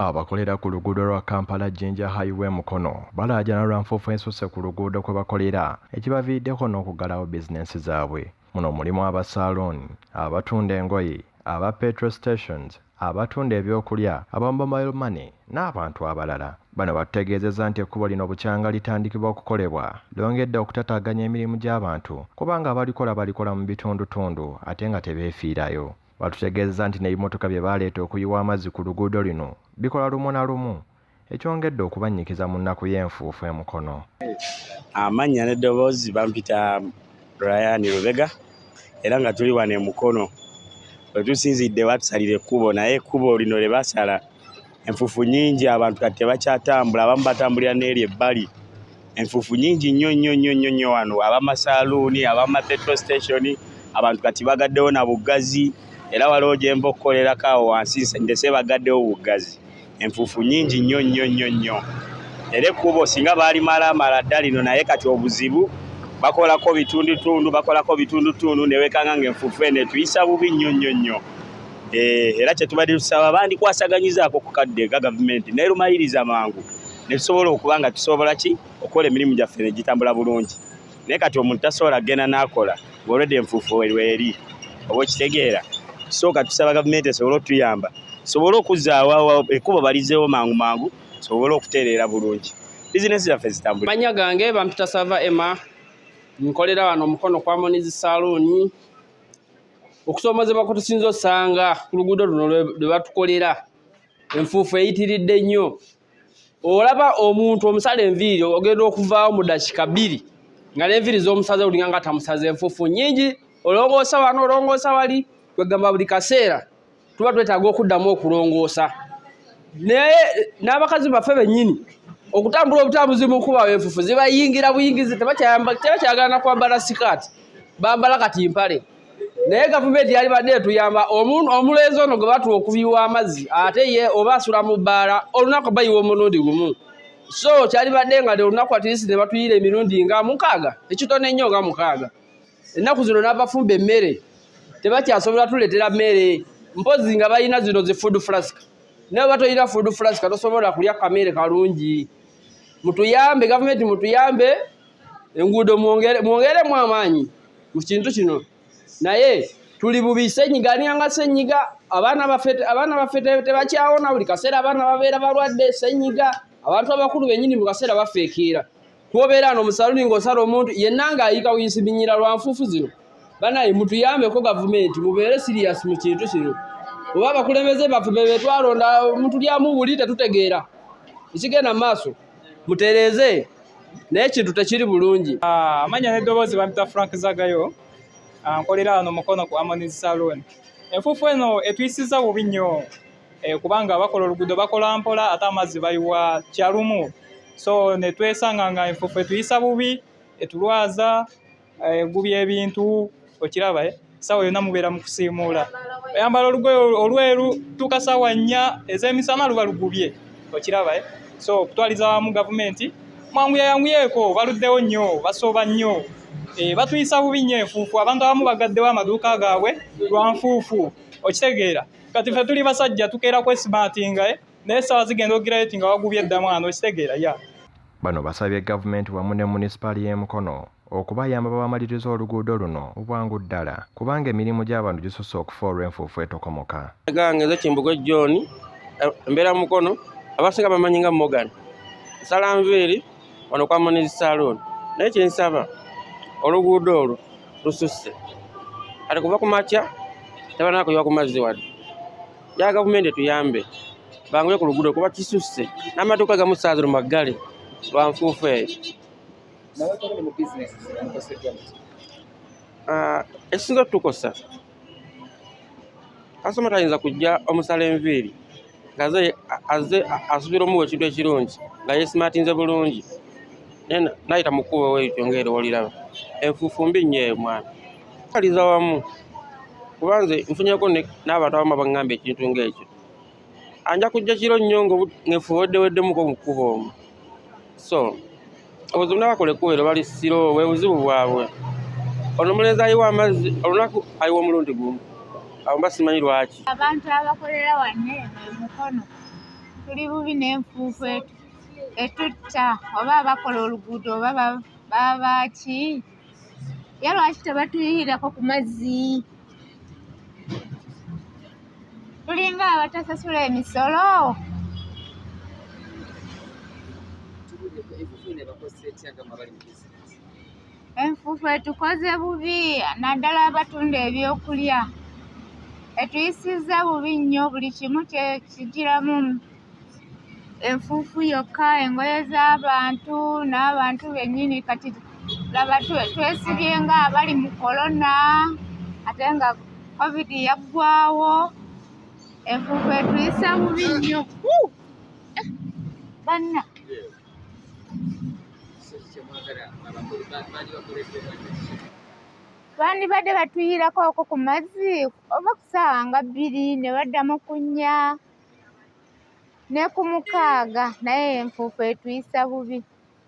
Abakolera ku luguudo lwa Kampala Jinja Highway Mukono balaajana lwa nfuufu ensusse ku luguudo kwe bakolera ekibaviiriddeko n'okuggalawo bizinensi zaabwe. Muno mulimu aba saaluuni, abatunda engoye, aba petrol stations, abatunda ebyokulya, aba mobile money n'abantu abalala. Bano batutegeezezza nti ekkubo lino bukyanga litandikibwa okukolebwa lyongedde okutataaganya emirimu gy'abantu kubanga abalikola balikola mu bitundutundu ate nga tebeefiirayo. Batutegeezezza nti n'ebimotoka bye baleeta okuyiwa amazzi ku luguudo luno bikola lumu na lumu ekyongedde okubannyikiza mu nnaku y'enfuufu e Mukono. Amannya n'eddoboozi bampita Brian Lubega era nga tuli wano e Mukono. We tusinzidde batusalira ekkubo naye ekkubo lino lye basala enfuufu nnyingi, abantu kati tebakyatambula, abamu batambulira n'eri ebbali. Enfuufu nnyingi nnyo nnyo nnyo nnyo nnyo wano, ab'amasaaluuni, ab'ama petrol station, abantu kati bagaddewo na buggazi era waliwo gye nva okukolerako awo wansi ndese bagaddewo buggazi. Enfuufu nnyingi nnyo nnyo nnyo nnyo. Era ekkubo singa baalimalamala dda lino naye kati obuzibu bakolako bitundutundu, bakolako bitundutundu ne weekanga ng'enfuufu eno etuyisa bubi nnyo nnyo nnyo. Era kye tubadde tusaba bandikwasaganyizaako ku kadde nga gavumenti n'erumaliriza mangu ne tusobola okuba nga tusobola ki okukola emirimu gyaffe ne gitambula bulungi. Naye kati omuntu tasobola kugenda n'akola ng'olwedde enfuufu weeri oba okitegeera. So kati tusaba gavumenti esobole otuyamba sobole okuzzaawo ekkubo balizzeewo mangu mangu sobole okutereera bulungi bizinensi zaffe zitambule. Mannya gange bampita Sava Emma, nkolera wano Mukono kwa Moniz Saloon. Okusoomozebwa kwe tusinza osanga ku luguudo luno lwe batukolera, enfuufu eyitiridde nnyo. Olaba omuntu omusala enviiri ogenda okuvaawo mu ddakiika 2 nga n'enviiri z'omusaze olinga nga tamusaze, enfuufu nnyingi, olongoosa wano olongoosa wali, kwegamba buli kaseera tuba twetaaga okuddamu okulongoosa. Naye n'abakazi baffe bennyini okutambula obutambuzi mu kkubo enfuufu zibayingira buyingizi, tebakyayagala na kwambala sikaati, bambala kati mpale. Naye gavumenti yalibadde etuyamba, omulenzi ono gwe batuwa okuyiwa amazzi ate ye oba asula mu bbaala olunaku bayiwa omulundi gumu. So kyalibadde nga olunaku at least ne batuyira emirundi nga 6, ekitono ennyo nga 6. Ennaku zino n'abafumba emmere tebakyasobola tuleetera mmere, mpozzi nga balina zino zi food flask. Naye oba tolina food flask tosobola kulya kamere kalungi. Mutuyambe gavumenti, mutuyambe enguudo mwongeremu amaanyi mu kintu kino. Naye tuli bubi, ssenyiga alinganga ssenyiga, abaana baffe tebakyawona, buli kaseera abaana babeera balwadde ssenyiga, abantu abakulu bennyini mu kaseera bafeekeera. Kuobeera wano mu saluuni ng'osala omuntu yenna ng'ayiika buyisibinyira lwa nfuufu zino. Banaye mutuyambeko gavumenti, mubeere serious mu kintu kino. Oba abakulembeze baffe be betwalonda mutulyamu buli tetutegeera ekigenda mu maaso, mutereeze naye ekintu tekiri bulungi. Amannya n'eddoboozi bampita Frank Zagayo, nkolera wano Mukono ku Harmonies Saloon. Enfuufu eno etuyisizza bubi nnyo kubanga bakola oluguudo bakola mpola ate amazzi bayiwa kyalumu. So ne twesanga nga enfuufu etuyisa bubi, etulwaza, egubya ebintu, okiraba Ssaawa yonna mubeera mu kusiimuula. Oyambala olugoye olweru tuuka ssaawa 4 ez'emisana luba lugubye, okiraba So okutwaliza wamu gavumenti mwanguya yanguyeeko, baluddewo nnyo, basooba nnyo. Batuyisa bubi nnyo enfuufu, abantu abamu bagaddewo amaduuka gaabwe lwa nfuufu, okitegeera. Kati ffe tuli basajja tukeera kwesimatinga naye essaawa zigenda okugirayo nga wagubye dda mwana, okitegeera ya. Bano basabye gavumenti wamu ne munisipaali y'e Mukono okubayamba babamalirize oluguudo luno mu bwangu ddala kubanga emirimu gy'abantu gisusse okufa olw'enfuufu etokomoka. Gange nze Kimbugwe John, mbeera Mukono, abasinga bamanyi nga Morgan. Nsala nviiri wano kwa Moniz Saloon, naye kye nsaba oluguudo olwo lususse. Kati kuva ku makya tebalina kuyiwa ku mazzi wadde. Ya gavumenti etuyambe banguye ku luguudo kuba kisusse, n'amaduuka gamu ssaawa zino maggale lwa nfuufu eyo. Ekisinza otukosa, kasitoma tayinza kujja omusala enviiri ng'azze asuubira omuwa ekintu ekirungi nga yeesimaatinze bulungi, naye n'ayita mu kkubo weetyo ng'era oliraba. Enfuufu mbi nnyo eyo mwana. Kaliza wamu kuba nze nfunyeko n'abantu abamu abaŋŋamba ekintu ng'ekyo. Anja kujja kiro nnyo ng'enfuufu eweddeweddemukko mu kkubo omwo. So obuzibu n'abakola ekkubo eryo bali siro, bwe buzibu bwabwe. Ono omulenzi ayiwa amazzi olunaku ayiwa omulundi gumu, awo mba simanyi lwaki. Abantu abakolera wano eno e Mukono Tuli bubi n'enfuufu etutta oba abakola oluguudo oba baba ki? Ye lwaki tebatuyiyirako ku mazzi? Tulinga abatasasula emisolo. Enfuufu etukoze bubi naddala abatunda ebyokulya. Etuyisizza bubi nnyo, buli kimu kigiramu enfuufu yokka, engoye z'abantu n'abantu bennyini. Kati laba twesibye nga abali mu korona ate nga covid yaggwawo. Enfuufu etuyisa bubi nnyo. Banna. Bandibadde batuyirako okwo ku mazzi oba ku ssaawa nga 2 ne baddamu ku 4 ne ku 6, naye enfuufu etuyisa bubi.